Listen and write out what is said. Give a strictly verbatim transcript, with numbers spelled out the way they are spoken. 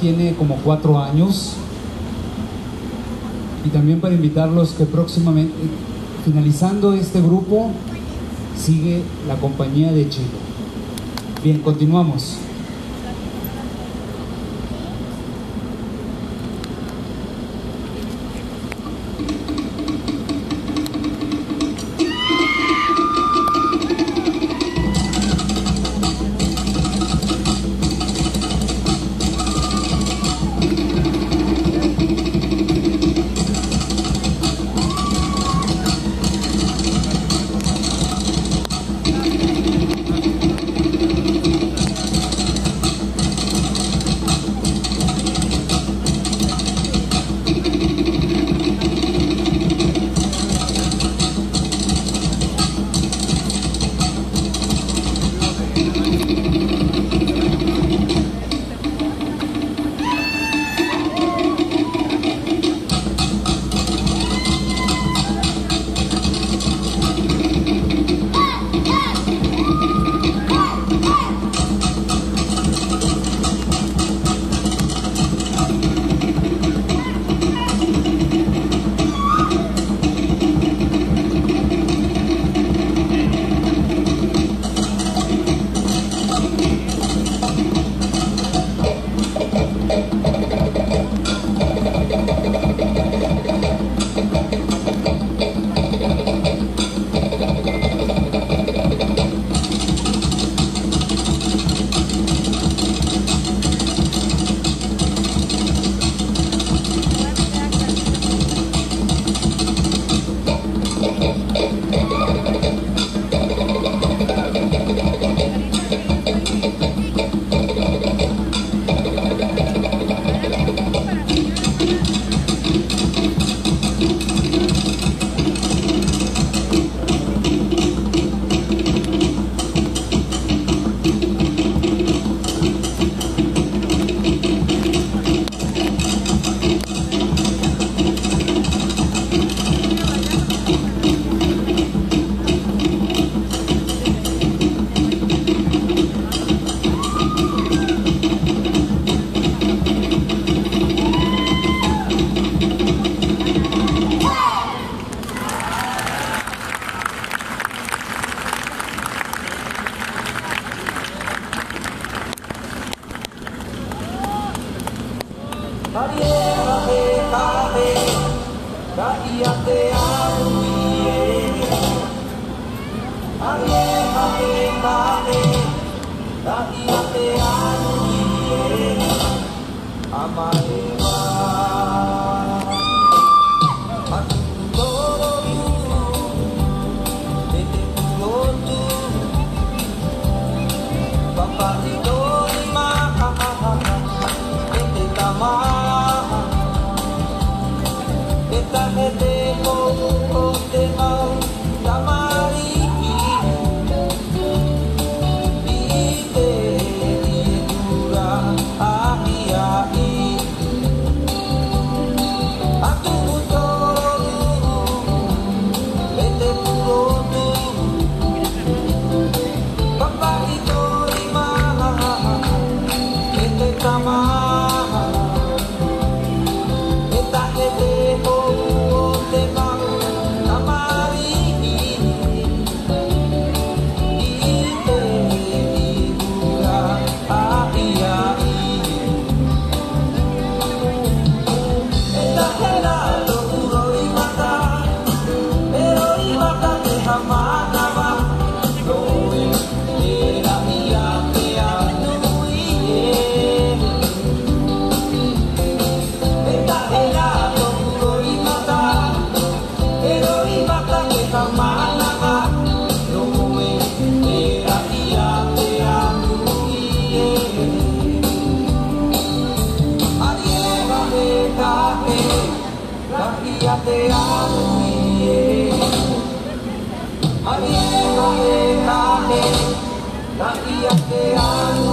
Tiene como cuatro años. Y también para invitarlos que próximamente, finalizando este grupo, sigue la compañía de Chile. Bien, continuamos. Haere, haere, haere, rahi a te aruhi e. Haere, haere, haere, rahi a te aruhi e. A maeva. Atu toro, e te purotu. Papa i tō rima, e te tama. E tahe te hou o te mau tamariʻi. I te, i te tura, a, i a, i. Atu toro, e te purotu. Papa i tō rima, e te tama. E tahe te hou o te mau tamariʻi. I te, i te tura, a, i a, i. E tahe rā tōʻu roimata, e roimata te haʻamanaʻo, nō te rahi a te aruhi e. E tahe rā tōʻu roimata, e roimata te haʻamanaʻo, nō te rahi a te aruhi e. Haere, haere, haere, rahi a te aruhi e. Haere, haere, haere, rahi a te aruhi e.